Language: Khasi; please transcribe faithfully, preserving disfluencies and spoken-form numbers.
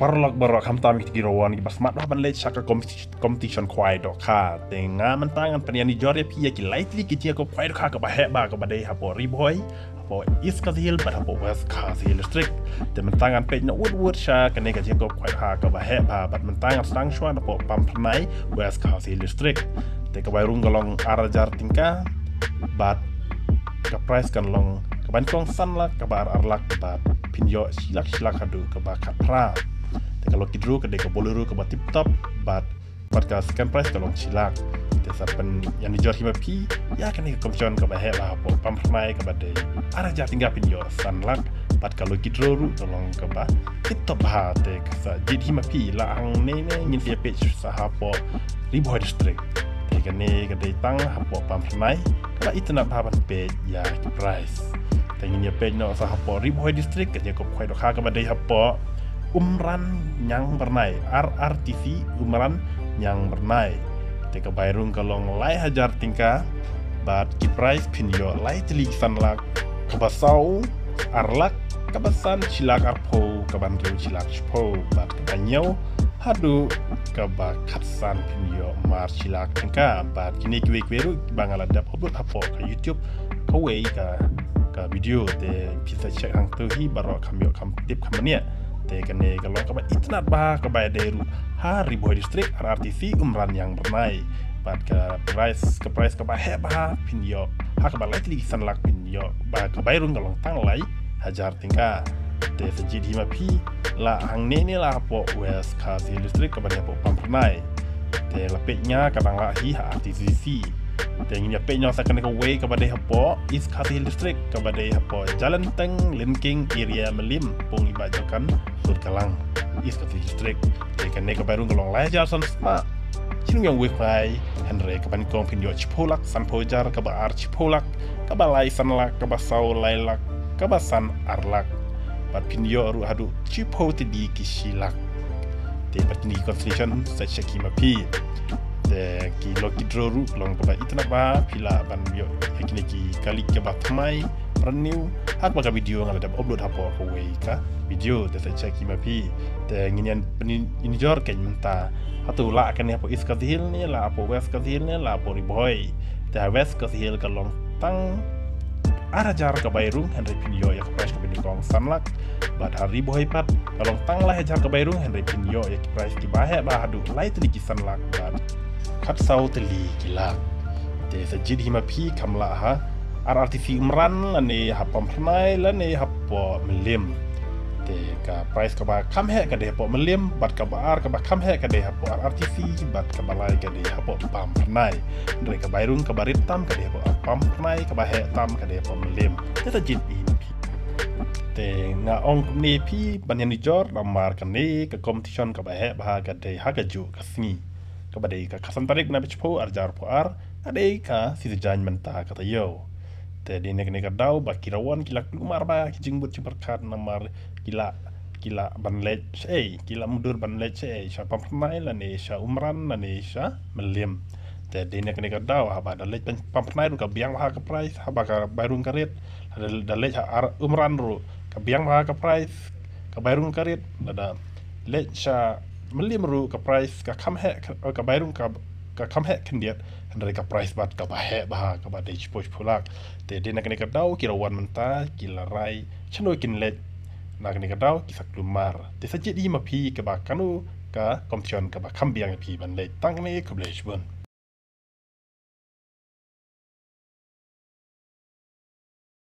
Paralok baroh, khamtam kita ki rawan kiba smat bha ban leit sha ka competi-, competition khwai dohkha. Te nga mynta ngan pynïanujor ïa phi ïa ki lai tylli ki jingïakob khwai dohkha kaba heh bha kaba dei hapoh Ri Bhoi, hapoh East Khasi Hills bad hapoh West Khasi Hills District. Te mynta ngan peit noh wut wut sha kane ka jingïakob khwai dohkha kaba heh bha, bad mynta ngan sdang shuwa napoh Pamphyrnai, West Khasi Hills District. Te ka bai rung ka long ar hajar tyngka, bad ka prize kan long kaba nyngkong san lak, kaba ar ar lak, bad phin ïoh shi lak shi lak haduh kaba khatphra. Te ka lucky draw ka dei ka Bolero kaba tip top, bad, bad ka second prize ka long shi lak. Te sa pynïanujor hi ma phi ïa kane ka competition kaba heh bha hapoh Pamphyrnai kaba dei ar hajar tyngka, phin ïoh san lak, bad ka lucky draw ruh ka long kaba tip top bha. Te ka sa jied hi ma phi, la hangne ne ngin sa ïa peit sa hapoh Ri Bhoi District. Te kane ka dei tang hapoh Pamphyrnai, kaba itynnad bha ban peit ïa ki prize. Te ngin ïa peit noh sa hapoh Ri Bhoi District, ka jingïakob khwai dohkha kaba dei hapoh Umran Ñiangbyrnai, R R T C Umran Ñiangbyrnai. Te ka bai rung ka long lai hajar tyngka, bad ki prize phin ïoh lai tylli ki san lak, kaba saw ar lak, kaba san shi lak arphew, kaba hynriew shi lak shiphew, bad kaba hynñiew haduh kaba khatsan phin ïoh mar shi lak tyngka. Bad kine kiwei kiwei ruh ba nga la dep upload hapoh ka YouTube kawei ka, ka video, te phin sa check hangto hi baroh, kham ïoh kham tip kham bniah. Te kane ka long kaba itynnad bha kaba dei ruh ha Ri Bhoi District, R R T C Umran Ñiangbyrnai. Bad ka prize, ka prize kaba heh bha phin ïoh ha kaba lai tylli ki san lak, phin ïoh ba ka bai rung ka long tang lai hajar tyngka. Te sa jied hi ma phi, la hangne ne la hapoh West Khasi Hills District kaba dei hapoh Pamphyrnai. Te la peit nga ka dang lah hi ha R T C C. Te ngin ïa peit noh sa kane kawei kaba dei hapoh East Khasi Hills District, kaba dei hapoh Jalenteng Lyngking area, Mylliem, Pung Ibajorkan, Surkalang, East Khasi Hills District. Te kane ka bai rung ka long lai hajar san spah shi nongïong wei phai, hynrei kaba nyngkong phin ïoh shiphew lak sanphew hajar, kaba ar shiphew lak, kaba lai san lak, kaba saw lai lak, kaba san ar lak, bad phin ïoh ruh haduh shiphew tylli ki shi lak. Te bad kine ki consolation sa check hi ma phi. Te ki lucky draw ruh long kaba itynnad bha, phi lah ban ïoh ïa kine ki kali kaba thymmai brand new ha kaba ka video nga la dep upload hapoh kawei ka video. Te sa check hi ma phi. Te ngin ïa pynïanujor keiñ mynta, hato la kane hapoh East Khasi Hills ne, la hapoh West Khasi Hills ne, la hapoh Ri Bhoi. Te ha West Khasi Hills ka long tang ar hajar ka bai rung, hynrei phin ïoh ïa ka prize kaba nyngkong san lak. Bad ha Ri Bhoi pat ka long tang lai hajar ka bai rung, hynrei phin ïoh ïa ki prize kiba heh bha haduh lai tylli ki san lak bad khatsaw tylli ki lak. Te sa jied hi ma phi, kham lah ha R R T C Umran lane ha Pamphyrnai lane hapoh Mylliem. Te ka prize kaba kham heh ka dei hapoh Mylliem, bad kaba ar kaba kham heh ka dei hapoh R R T C, bad kaba lai ka dei hapoh Pamphyrnai. Hynrei ka bai rung kaba rit tam ka dei hapoh Pamphyrnai, kaba heh tam ka dei hapoh Mylliem. Te sa jied hi ma phi. Te nga ong kumne phi ban ïanujor namar kane ka competition kaba heh bha ka dei ha kajuh ka sngi, kaba dei ka khatsan tarik na bnai shiphew, ar hajar arphew ar, ka dei ka Shisha Jaiñ mynta ka taïew. Te dei na kane ka daw ba ki rawan ki la kulmar bha ki jingbud jingpyrkhat namar ki la, ki la ban leit shaei, ki la mutdur ban leit shaei, sha Pamphyrnai lane sha Umran lane sha Mylliem. Te dei na kane ka daw haba da leit Pamphyrnai ruh ka biang bha ka prize, haba ka bai rung ka rit, da, da leit ha ar Umran ruh ka biang bha ka prize, ka bai rung ka rit, da, da leit sha Mylliem ruh ka prize ka kham heh, ka bai rung ka, ka kham heh khyndiat, hynrei ka prize pat kaba heh bha kaba dei shiphew shiphew lak. Te dei na kane ka daw ki rawan mynta ki la rai shano kin leit, na kane ka daw ki sa kulmar. Te sa jied hi ma phi kaba kano ka competition kaba kham biang ïa phi ban leit. Tang kane, khublei shibun.